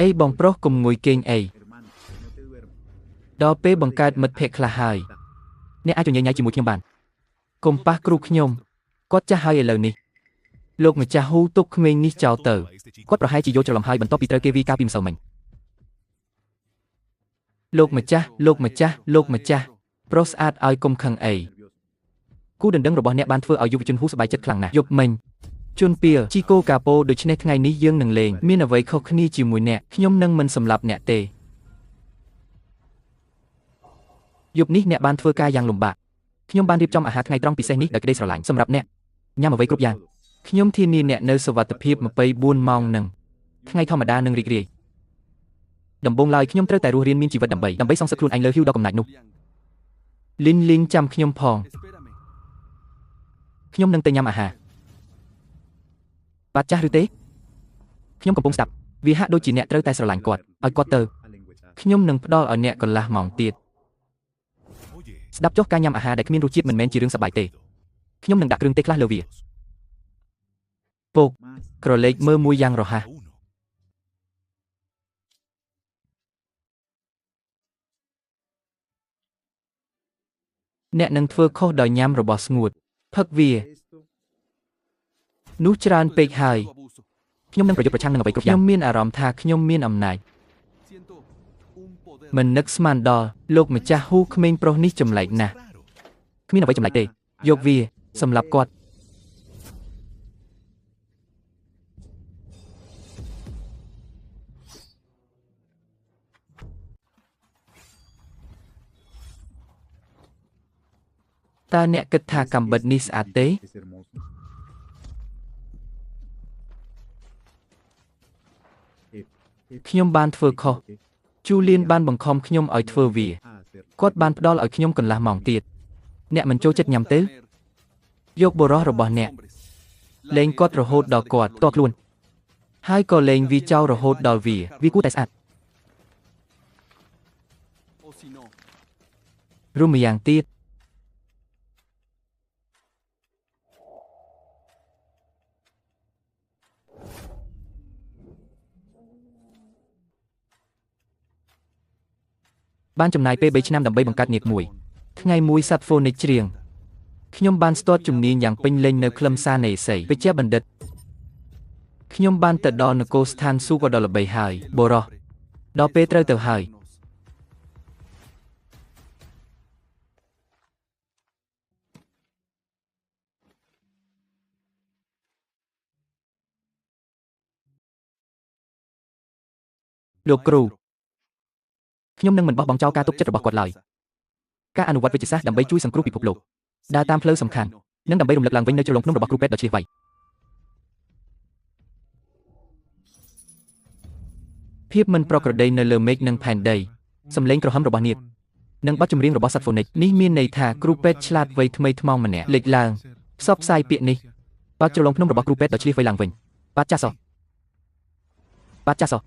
អីបងប្រុសកុំងួយគេងអីដល់ពេលបង្កើតមិត្តភក្តិខ្លះហើយអ្នកអាចញញញ៉ៃជាមួយខ្ញុំបានកុំប៉ះគ្រូខ្ញុំគាត់ចាស់ហើយឥឡូវនេះលោកម្ចាស់ហ៊ូទុកក្មេងនេះចោលទៅគាត់ប្រហែលជាយល់ច្រឡំហើយបន្ទាប់ពីត្រូវគេវាយកាលពីម្សិលមិញលោកម្ចាស់លោកម្ចាស់លោកម្ចាស់ប្រុសស្អាតឲ្យកុំខឹងអីគូដណ្ដឹងរបស់អ្នកបានធ្វើឲ្យយុវជនហ៊ូសប្បាយចិត្តខ្លាំងណាស់យប់មិញជួនពីលជីកូកាប៉ូដូច្នេះថ្ងៃនេះយើងនឹងលេងមានអ្វីខុសគ្នាជាមួយអ្នកខ្ញុំនឹងមិនសម្លាប់អ្នកទេយប់នេះអ្នកបានធ្វើការយ៉ាងលំបាកខ្ញុំបានរៀបចំអាហារថ្ងៃត្រង់ពិសេសនេះដោយក្តីស្រឡាញ់សម្រាប់អ្នកញ៉ាំអ្វីគ្រប់យ៉ាងខ្ញុំធានាអ្នកនៅសុវត្ថិភាព24ម៉ោងនឹងថ្ងៃធម្មតានឹងរីករាយដំបូងឡើយខ្ញុំត្រូវតែរស់រានមានជីវិតដើម្បីសងសឹកខ្លួនឯងលើហ៊ីវដ៏កំណាចនោះលីនលីនចាំខ្ញុំផងខ្ញុំនឹងទៅញ៉ាំអាហារបាទចាស់ឬទេខ្ញុំកំពុងស្ដាប់វាហាក់ដូចជាអ្នកត្រូវតែស្រឡាញ់គាត់ឲ្យគាត់ទៅខ្ញុំនឹងផ្ដល់ឲ្យអ្នកកន្លះម៉ោងទៀតស្ដាប់ចុះការញ៉ាំអាហារដែលគ្មានរសជាតិមិនមែនជារឿងសប្បាយទេខ្ញុំនឹងដាក់គ្រឿងទេសខ្លះលើវាពោកក្រឡេកមើលមួយយ៉ាងរហ័សអ្នកនឹងធ្វើខុសដោយញ៉ាំរបស់ស្ងួតផឹកវានោះច្រើនពេកហើយខ្ញុំនឹងប្រយុទ្ធប្រឆាំងនឹងអ្វីគ្រប់យ៉ាងខ្ញុំមានអារម្មណ៍ថាខ្ញុំមានអំណាចមិននឹកស្មានដល់លោកម្ចាស់ហ៊ូក្មេងប្រុសនេះចម្លែកណាស់គ្មានអ្វីចម្លែកទេយកវាសម្រាប់គាត់តើអ្នកគិតថាកាំបិតនេះស្អាតទេខ្ញុំបានធ្វើខុសជូលៀនបានបង្ខំខ្ញុំឲ្យធ្វើវាគាត់បានផ្ដល់ឲ្យខ្ញុំកន្លះម៉ោងទៀតអ្នកមិនចូលចិត្តញ៉ាំទេយកបុរសរបស់អ្នកលេងគាត់រហូតដល់គាត់តខ្លួនហើយក៏លេងវាចោលរហូតដល់វាគួរតែស្អាតរួមម្យ៉ាងទៀតបានចំណាយពេល3ឆ្នាំដើម្បីបង្កើតនាគមួយថ្ងៃមួយសត្វហ្វូនិកច្រៀងខ្ញុំបានស្ទាត់ជំនាញយ៉ាងពេញលេញនៅខ្លឹមសារនៃសីវិជ្ជបណ្ឌិតខ្ញុំបានទៅដល់នគរស្ថានសួគ៌ដ៏ល្បីហើយបុរសដល់ពេលត្រូវទៅហើយលោកគ្រូខ្ញុំនឹងមិនបោះបង់ចោលការទុកចិត្តរបស់គាត់ឡើយការអនុវត្តវិទ្យាសាស្ត្រដើម្បីជួយសង្គ្រោះពិភពលោកដើរតាមផ្លូវសំខាន់និងដើម្បីរំលឹកឡើងវិញនៅជ្រលងភ្នំរបស់គ្រូពេទ្យដ៏ឈ្លាសវៃភាពមិនប្រក្រតីនៅលើមេឃនិងផែនដីសំឡេងក្រហមរបស់នាគនិងបទចម្រៀងរបស់សត្វហ្វូនិកនេះមានន័យថាគ្រូពេទ្យឆ្លាតវៃថ្មីថ្មោងម្នាក់លេចឡើងផ្សព្វផ្សាយពាក្យនេះបទជ្រលងភ្នំរបស់គ្រូពេទ្យដ៏ឈ្លាសវៃឡើងវិញបាទចាស់សោះបាទចាស់សោះ